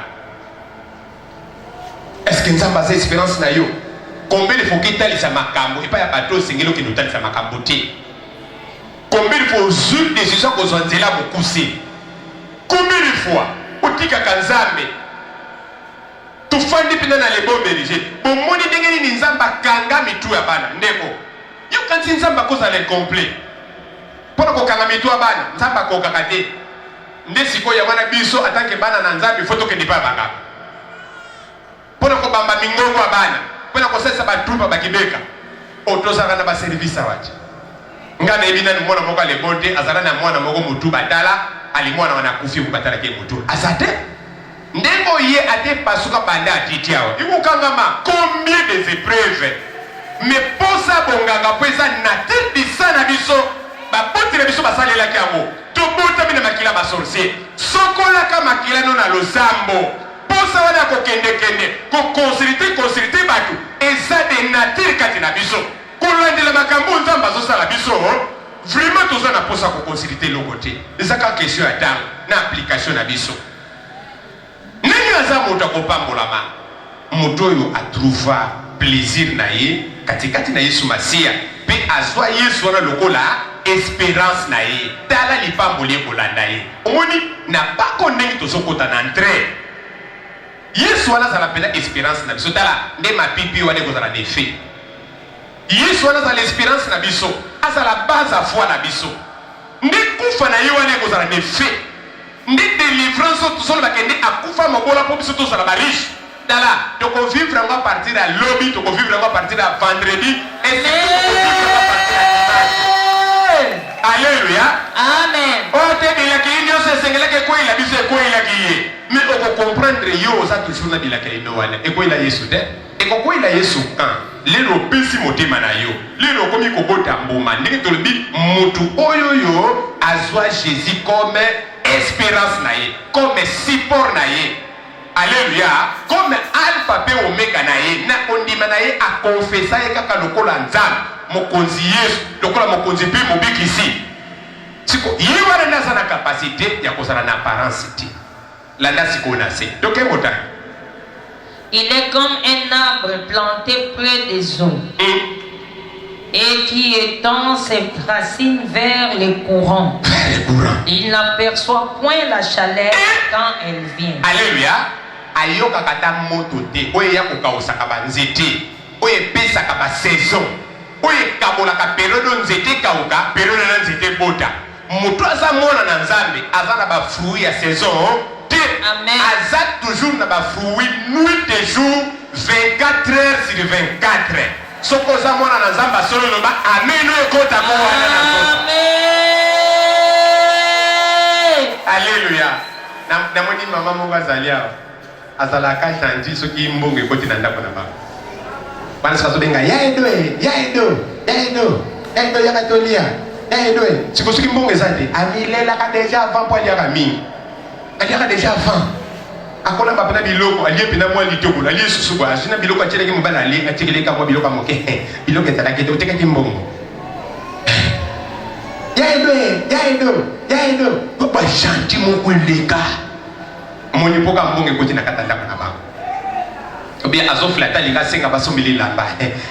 Est-ce que Nzambe aza esperance na yo? Combien de fois oketalisa makambo epai ya bato osengeli okende otalisa makambo te? Combien de fois ozwi decision ya kozwa nzela mokuse? Combien de fois otikaka Nzambe? Tofandi mpenza na le bon berger. Bomoni ndenge nini Nzambe akanga mitu ya bana? Ndeko, yo okanisi Nzambe akozala incomplet mpo na kokanga mitu ya bana? Nzambe akokaka te. Nde sikoyo yango wana biso en tant que bana na Nzambe faut tokende epai ya banganga mpo na kobamba mingongo ya bana, mpo na kosalisa ba troupe ya bakibeka. Oh, tozalaka na ba service awa te. Nga nayebi nanu mwana moko alebo te, azala na mwana moko mutu batala, ali mwana wana akufi ko batalaki ye mutu. Aza te. Ndenge oye ate epasuka banda atiti awa ikokangama combien des epreuves mais posa bonganga po eza nature du sang na biso baboti na biso basalelaki yango tobotami na makila ba sorcier sokolaka makila no na losambo posa wana ya kokendekende koconsulte consulte bato eza de nature kati na biso kolandela makambo Nzambe azosala biso vraiment toza na posa koconsulte eloko te eza kaka question ya ntango na application na biso. Ndenge aza moto akopambolama moto oyo a trouva plaisir na ye katikati na Yesu Masiya mpe azwa Yesu wana lokola esperance na ye. Tala lipamboli ekolanda ye. Omoni na bako ndenge tozokota na entree. Yesu wana azala mpenza esperance na biso. Tala nde mapipi wana ekozala na effet. Yesu wana azala esperance na biso. Azala base ya foi na biso. Nde kufa na ye wana ekozala na effet. Nde delivrance oyo tozoloba ke nde akufa mobola mpo biso tozala ba riche. Tala, toko vivre yango à partir ya lobi, toko vivre yango à partir ya vendredi et surtout toko vivre yango à partir ya dimanche. Alleluia. Amen. Oyo te bilakeli nyonso esengelaki ekweyela biso ekweyelaki ye. Mais oko comprendre yo oza toujours na bilakeli no wana ekweyela Yesu te. Ekokweyela Yesu quand? Lelo opesi motema na yo. Lelo okomi kobota mbuma. Ndenge tolobi mutu oyo oyo azwa Jesus comme esperance na ye, comme support na ye. Alleluia! Comme Alpha pe Omega na ye, na kondima na ye a confessa ye kaka lokola Nzambe, Mokonzi Yesu, lokola Mokonzi pe Mobikisi. Siko, ye wana nde aza na capacite ya kozala na apparence te. Landa sikoyo na se. Toke motangi. Il est comme un arbre planté près des eaux et qui étend ses racines vers le courant. Vers le courant. Il n'aperçoit point la chaleur quand elle vient. Alléluia. Ayokaka ata moto te oyo eya kokausaka banzete, oyo epesaka basaison, oyo ekabolaka periode oyo nzete ekauka, periode na nzete ebota. Moto aza mwana na Nzambe aza na ba fruits ya saison te. Amen. Aza toujours na ba fruits nuit et jour 24 heures sur 24. Soki oza mwana na Nzambe asolo loba amen oyo ekota mo wana na nzoto. Amen. Alléluia. Namoni mama moko azali awa. Azalaka gentil soki mbongo ekoti na ndako na bango. Wana soki azobenga ya Edo e, ya Edo, ya Edo, ya Edo yaka tolia, ya Edo e. Siko soki mbongo eza te, amilelaka deja avant mpo aliaka mingi. Aliaka deja avant. Akolamba mpena biloko, alie mpena mwa litokolo, alie susu boye, azwi na biloko atielaki mobali alie, atikeleka mwa biloko ya moke, biloko ezalaki te, otekaki mbongo. Ya Edo e, ya Edo, ya Edo. Ba gentil moko eleka. Omoni mpo ka mbongo ekoti na kati ya ndako na bango. Ou bien azo flatter alingi asenga basombela elamba.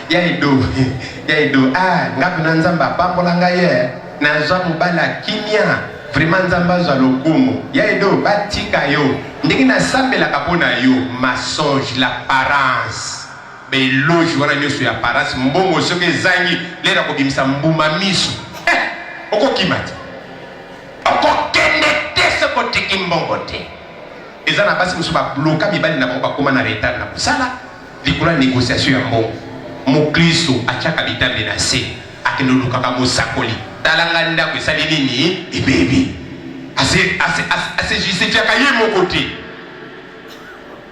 Ya Edo, ya Edo, ah nga pena Nzambe apambola ngai eh. Nazwa mobali ya kimia. Vraiment Nzambe azwa lokumu. Ya Edo, batika yo. Ndenge nasambelaka mpo na yo, mensonge, l'apparence. Ba eloge wana nyonso ya apparence, mbongo soki ezangi, lera akobimisa mbuma miso. Eh, okokima te. Okokende te soki otiki mbongo te. Eza na basi mosusu ba bloka mibali na bango bakoma na retard na mosala likolo ya negociation ya mbongo. Moklisto atiaka bitambe na se, akende olukaka mosakoli. Tala nga ndako esali nini? Ebebi. Ase ase ase justifiaka ye moko te.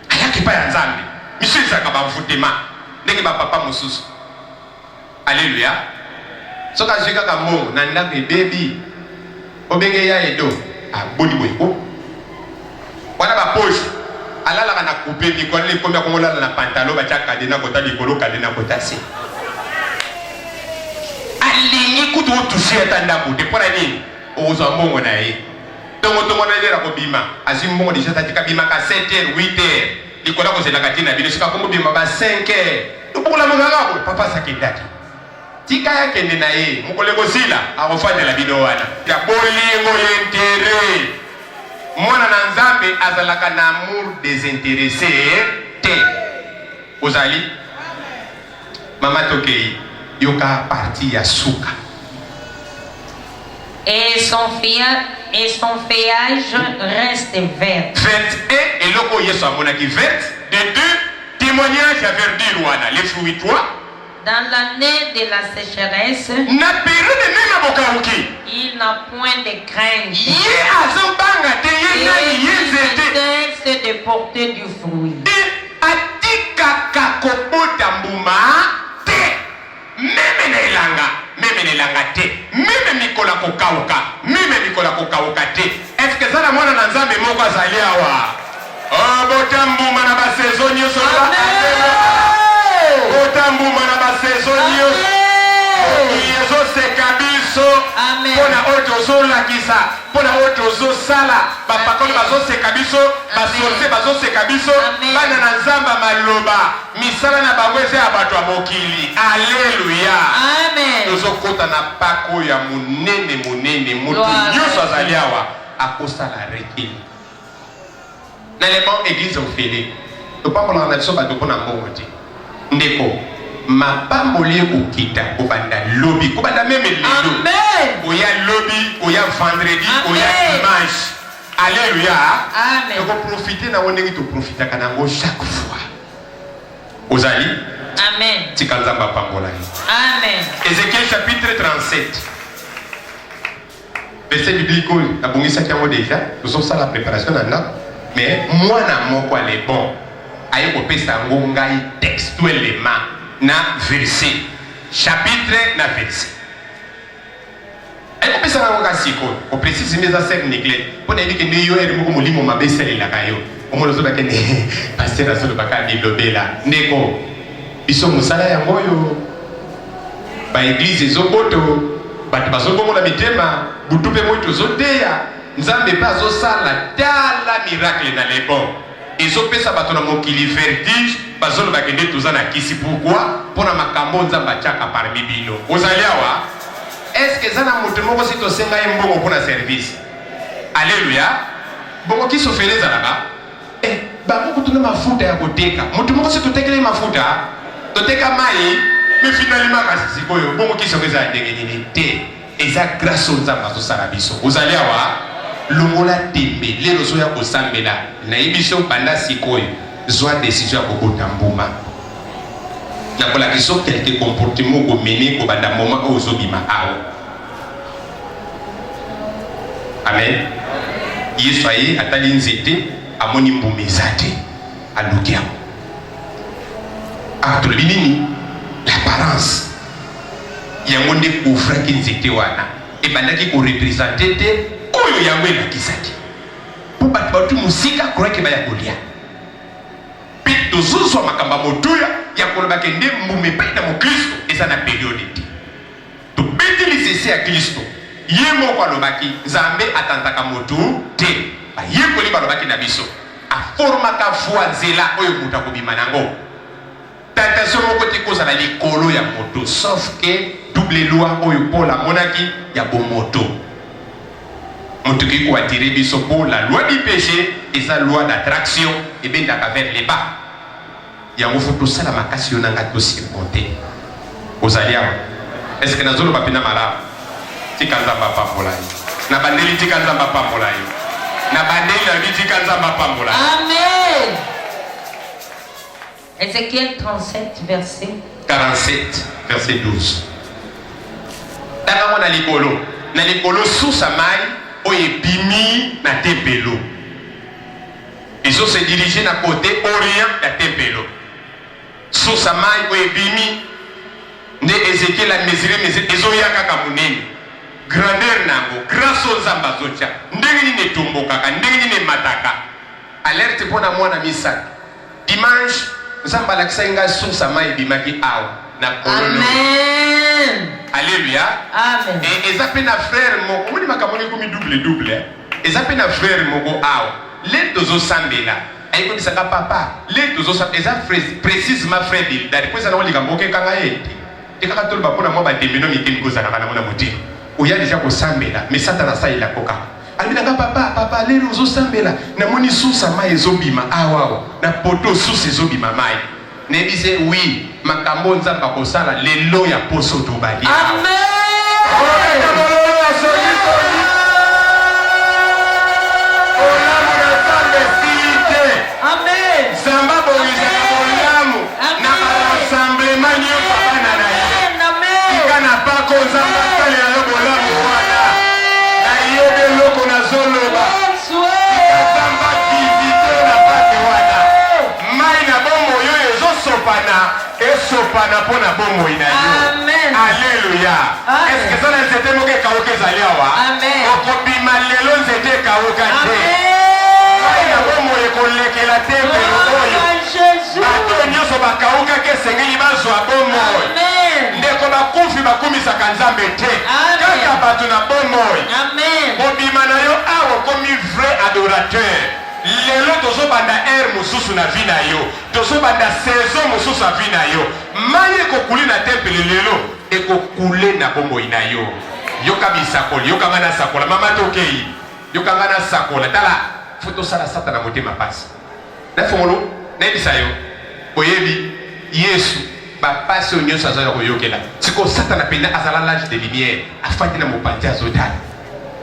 Ayaka epai ya Nzambe. Misu ezalaka ba envoûtement ndenge ba papa mosusu. Alleluia soki azui kaka mbongo na ndaku ebebi obenge ya edo ah boni boye ko wana ba poche alalaka na coupe mikolo ekomi akomi olala na pantalon batia cadena kota likolo cadena kota se alingi kutu otushe ata ndako te mpo na nini okozwa mbongo na ye tongotongo na lera kobima azwi mbongo deja tatika bimaka 7 heures 8 heures likolo akozelaka ti na bino soki akomi kobima ba 5 heures Tobokolamuka kaka boye papa asakendaki tika ye akende na ye mokolo ekosila akofandela bino wana ya bolingo ya intere mwana na nzambe azalaka na amour desinteresse te ozali mama tokei yoka parti ya suka. Et son et son feuillage reste vert. 21 eloko oyo Yesu amonaki vert de deux témoignage ya verdure wana les fruits 3. Dans l'année de la sécheresse, na periode meme ya bokauki, il n'a point de crainte. Ye azobanga te, ye nani, ye nzete. Cesse de porter du fruit. Te atikaka kobota mbuma te. Meme na elanga, meme na elanga te, meme mikolo ya kokauka, meme mikolo ya kokauka te. Est-ce que eza na mwana na Nzambe moko azali awa? Oh, bota mbuma na ba saison nyonso. Bota mbuma na ba saison nyonso. Mokili ezoseka biso mpo na oyo tozolakisa, mpo na oyo tozosala. Bapakoli bazoseka biso, basorcier bazoseka biso, bana na Nzambe ya maloba. Misala na bango eza ya bato ya mokili. Aleluya! Amen. Tozokota na pako oyo ya monene monene. Moto nyonso azali awa akosala recul. Na le banc eglise ofele. Topambolaka na biso bato mpo na mbongo te. Ndeko, Mapamboli ekokita kobanda lobi, kobanda meme lelo. Amen. Koya lobi, koya vendredi, koya Amen. dimanche. Alléluia. Amen. Tokoprofite nango ndenge toprofitaka nango chaque fois. Ozali? Amen. Tika Nzambe apambola yo. Amen. Ézéchiel chapitre 37. Verset biblique oyo nabongisaki yango déjà, tozosala préparation na ndako, mais mwana moko ale bon aye kopesa yango ngai textuellement na verset chapitre na verset. Aye kopesa yango kaka sikoyo, koprecise nde eza sœur Niclette, mpo nayebi ke nde yo ere moko molimo mabe esalelaka yo. Omona ozobaka nde pasteur azolobaka bilobela. Ndeko, biso mosala yango oyo ba eglise ezoboto bato bazobongola mitema butu mpe moi tozoteya nzambe mpe azosala tala miracle na lebon ezopesa bato na mokili vertige bazoloba kende toza na kisi pourkui mpo na makambo nzambe atiaka parmi bino ozali awa eske eza na moto moko si tosenga ye mbongo mpo na service aleluya bongo kisi ofele ezalaka Eh, bango kutu na mafuta ya koteka. Moto moko si totekela ye mafuta, toteka mai, mais finalement kasi sikoyo bongo kisi yango eza ya ndenge nini te? Eza grâce oyo Nzambe azosala biso. Ozali awa, longola tembe, lelo ozoya kosambela, nayebi biso banda sikoyo, zwa decision ya kobota mbuma. Nakolakisa yo quelque comportement okomene kobanda moment oyo ozobima awa. Amen. Yesu aye atali nzete amoni mbuma eza te, aluki yango. Ah, tolobi nini? L'apparence yango nde couvraki nzete wana, ebandaki korepresente te oyo yango elakisaki, mpo bato bauti mosika croyeke baya kolia mpe tozozwa makambo ya motuya ya koloba ke nde mbuma epai na mokristo eza na periode te. Tobeti lisese ya Klisto. Ye moko alobaki, Nzambe atantaka moto te. Bayekoli balobaki na biso, Aformaka voie, nzela, oyo moto akobima na yango. Tentation moko te ekozala likolo ya moto, sauf que double loi oyo Paul amonaki ya bomoto. Moto ekoki ko attirer biso po la loi du peche eza loi d'attraction, ebendaka vers le bas. Yango faut tosala makasi yo na ngai to surmonter. Ozali awa? Est-ce que nazoloba pena malamu? Tika Nzambe apambola yo. Na bandeli tika Nzambe apambola yo. Na bandeli nalobi tika Nzambe apambola yo. Amen. Ezekiel 37 verset 47 verset 12. Tanga yango na likolo. Na likolo source ya mai oyo ebimi na tempelo. Ezo se diriger na cote orient ya tempelo. Source ya mayi oyo ebimi nde Ezekiel a mesurer mesure ezoya kaka monene. Grandeur na yango, grace oyo Nzambe azotia, ndenge nini etombokaka, ndenge nini emataka. Alerte mpo na mwana misato. Dimanche Nzambe alakisaki ngai source ya mayi ebimaki awa na kololo. Amen. Alléluia. Amen. Et eza pe na frère moko, omoni makambo ekomi double double. Eh? Eza pe na frère moko awa le tozo sambela aye koyebisa nga papa le tozo sambela eza precisement frère Bildad po eza nango likambo okekanga ye te te kaka toloba pona mwa ba demino mike mike ozalaka nango na motema oya deja kosambela mais satana asalela ko kaka alobi na nga papa papa lelo ozosambela namoni source ya mai ezobima awa awa na poto source ezobima mai nayebi se oui makambo nzambe akosala lelo ya poso tobali amen. Amen. Nzambe abongisaka bolamu na barassemblement nyonso bana na ye. Tika na pako Nzambe asalela yo bolamu wana. Nayebi eloko nazoloba. Tika Nzambe avisite na pake wana. Mai na bomoi oyo ezosopana esopana mpo na bomoi na yo. Amen. Aleluya. Amen. Eske eza na nzete moko ekauka ezali awa? Amen. Okobima lelo nzete ekauka te. Mai na bomoi ekolekela tempelo oyo. Bato oyo nyonso bakaukaki esengeli bazwa bomoi. Ndeko, bakufi bakumisaka Nzambe te, kaka bato na bomoi. Kobima na yo awa okomi vrai adorateur. Lelo tozobanda ère mosusu na vie na yo, tozobanda saison mosusu ya vie na yo. Mai ekokule na tempelo lelo ekokule na bomoi na yo. Yoka bisakoli, yoka nga nasakola. Mama tokei, yoka nga nasakola. Tala, fo tosala Satana motema pasi. Na fongolo, nayebisa yo, oyebi Yesu. Bapasi oyo nyonso aza ya koyokela. Sikoyo Satana mpenza azala l'ange de lumière, afandi na mopanzi azotala.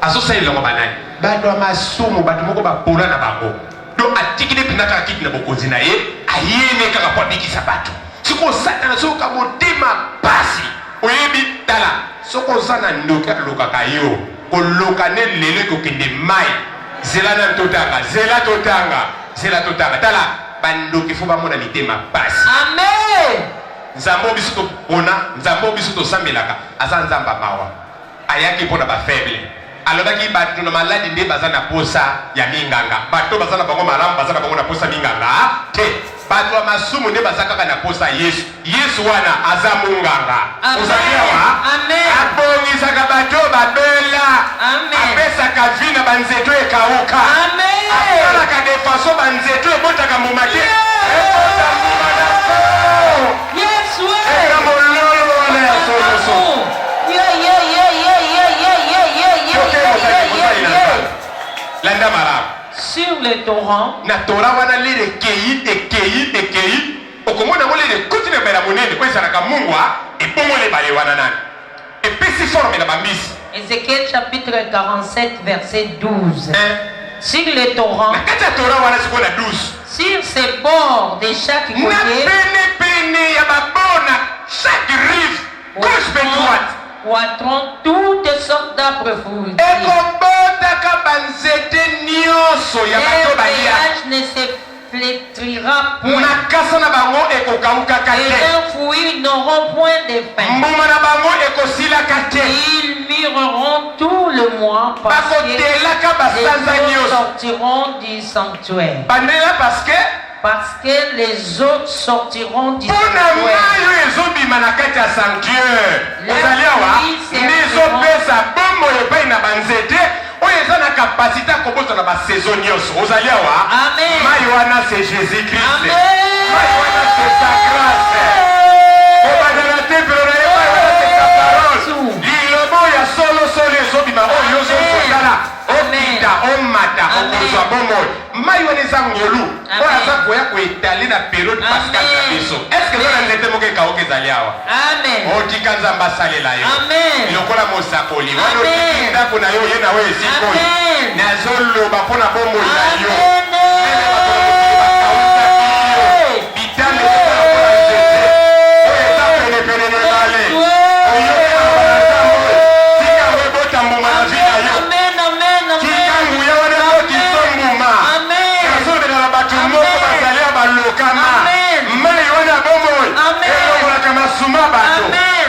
Azosalela yango banani? Bato ya masumu, bato moko bapola na bango. Donc atiki nde mpenza kaka kiti na bokonzi na ye, aye ne kaka mpo abikisa bato. Sikoyo Satana azoyoka motema pasi. Oyebi, tala, soki oza na ndoki alokaka yo, koloka nde lelo ekokende mai. Zela nanu totanga, zela totanga, zela totanga. Tala, bandoki fo bamona mitema pasi. Amen. Nzambe oyo biso topona, Nzambe oyo biso tosambelaka, aza Nzambe ya mawa. Ayaki mpo na ba faible. Alobaki bato na maladi nde baza na posa ya minganga. Bato baza na bango malamu baza na bango na posa minganga te. Bato ya masumu nde baza kaka na posa Yesu. Yesu wana aza munganga. Ozali awa? Abongisaka bato oyo babela. Apesaka vie na banzete oyo ekauka. Asalaka de façon banzete oyo ebotaka mbuma te. Ebota mbuma na ko. Eza mololo wana ya solo solo. Landa malamu. Sur le torrent. Na torrent wana lere ekei ekei ekei okomona yango lere ekoti na ebale ya monene oyo ezalaka mungwa ebongoli ebale wana nani epesi forme na bambisi. Ezechiel chapitre 47 verset 12. Sur le torrent. Na kati ya torrent wana sikoyo na 12. Sur ses bords de chaque côté. Na pene pene ya ba bords na chaque rive gauche pe droite. Croîtront toutes sortes d'arbres fruitiers. Ekobotaka ba nzete nionso ya bato balia. Leur feuillage ne se flétrira point. Makasa na bango ekokaukaka te. Et leurs fruits n'auront point de fin. Mbuma na bango ekosilaka te. Ils mûriront tout le mois parce que Bakotelaka basanza les eaux nyonso. sortiront du sanctuaire. Bandela parce que Parce que les eaux sortiront du mpo na sanctuaire. mai oyo ezobima na kati ya sanctuaire Leurs ozali awa fruits nde serviront. ezopesa bomoi epai na banzete oyo eza na kapasite ya kobota na basaison nyonso. Ozali awa? Amen. Mai wana c'est Jésus Christ. Amen. Mai wana c'est sa grâce. Kobanda na tempelo na ye, mai wana c'est sa parole. Liloba oyo ya solo solo ezobima oyo yo ozotala, okita omata, okozwa bomoi. Mai wana eza ngolu oyo aza koya koetale na periode pascale na biso. Est-ce que eza na nzete moko ekauka ezali awa? Otika Nzambe asalela yo lokola mosakoli wana otiki ndako na yo oye na oyo esika oyo. Nazoloba mpo na bomoi na yo. Meme bato na mokili bakausaki yo. Bitanda eza lokola nzete oyo eza penepene na ebale. Oyoki maloba na Nzambe oyo. Tika yango ebota mbuma na vie na yo. Tika nguya wana ebotisa mbuma. Nazolobela na bato moko bazali ya balokama. Mai wana ya bomoi elongolaka masuma ya bato,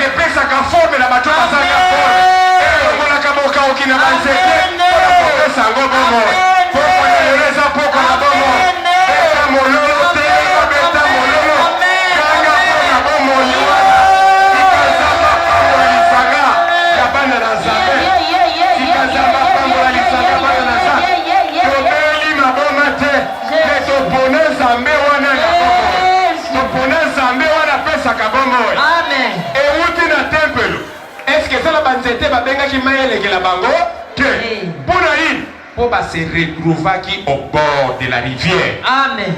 epesaka forme na bato bazanga forme, elongolaka bokauki na banzete mpo na kopesa yango bomoi. Pokwa na lelo eza pokwa na bomoi. Beta mololo te, beta mololo. Kanga mpo na bomoi wana. Tika Nzambe apambola lisanga ya bana na Nzambe. Tika Nzambe apambola lisanga ya bana na Nzambe. Tobeli maboma te, me topona Nzambe wana na bomoi. Topona Nzambe wana apesaka bomoi. Amen. Ewuti na tempelo. Eske eza na banzete babengaki mai elekela bango te? Mpo na nini? Mpo ba se retrouvaki au bord de la rivière. Amen.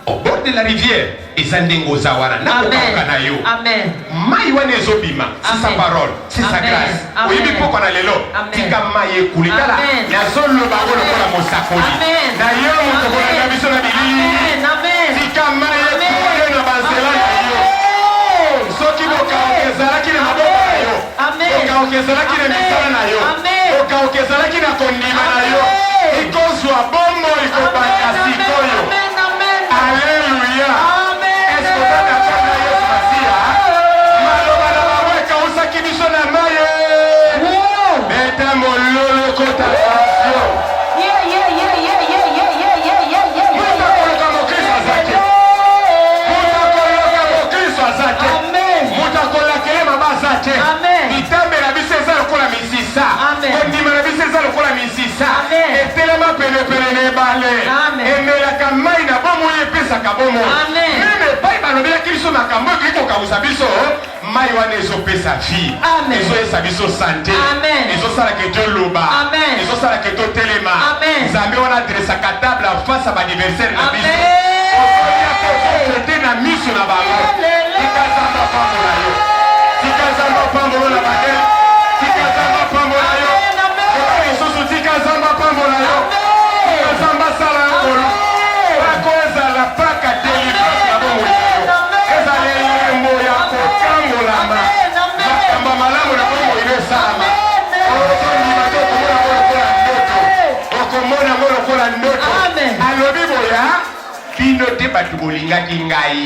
Au bord de la rivière eza ndenge oza wana na kokauka na yo. Amen. Mai wana ezobima, c'est sa parole, c'est sa grâce. Oyebi pokwa na lelo, tika mai ekule. Tala, nazoloba yango lokola mosakoli. Na yo moto kolanda biso na bilili. Tika mai ekule na banzela na yo. Soki bokauka ezalaki na maboko na yo, bokauka ezalaki na misala na yo, bokauka ezalaki na kondima na yo, ekozwa bomoi kobanda sikoyo. Aleluya! Est-ce que oza d'accord na Yesu Masiya? Maloba na bango ekausaki biso na mai. Beta mololo kota tension. Moto akoloka mokristo aza te. Moto akoloka mokristo aza te. Moto akolakele maba aza te. Litambe na biso eza lokola misisa. Kondima na biso eza lokola misisa. Etelema penepene na ebale. Emelaka mai na bomoi epesaka bomoi. Meme epai balobelaki biso makambo ekoki kokausa biso, mai wana ezopesa vie, ezoyesa biso sante, ezosala ke toloba, ezosala ke totelema. Nzambe wana adresaka table en face ya baaniversaire na biso. Ozolia te, ozofete na miso na bango. Tika Nzambe apambola yo. Tika Nzambe apambola na badele. Tika Nzambe apambola yo. Loba lisusu, tika Nzambe apambola yo. Tika Nzambe asala yo ngolu. Pako ezala paka delivrance na bomoi na yo. Ezala elembo ya kokangolama. Makambo ya malamu na bomoi na esalama. Ozondima te, okomona yango lokola ndoto. Okomona yango lokola ndoto. Alobi boya, bino te bato bolingaki ngai,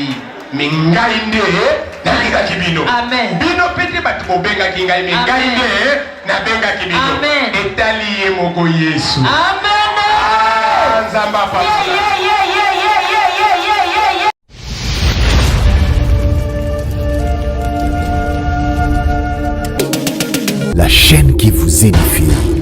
me ngai nde nalingaki bino. Amen. Bino mpe te bato bobengaki ngai, me ngai nde nabengaki bino. Amen. Etali ye moko Yesu. Amen. Ah, Nzambe apambola. Yeah, yeah, yeah, yeah, yeah, yeah, yeah, yeah, yeah, yeah. La chaîne qui vous édifie.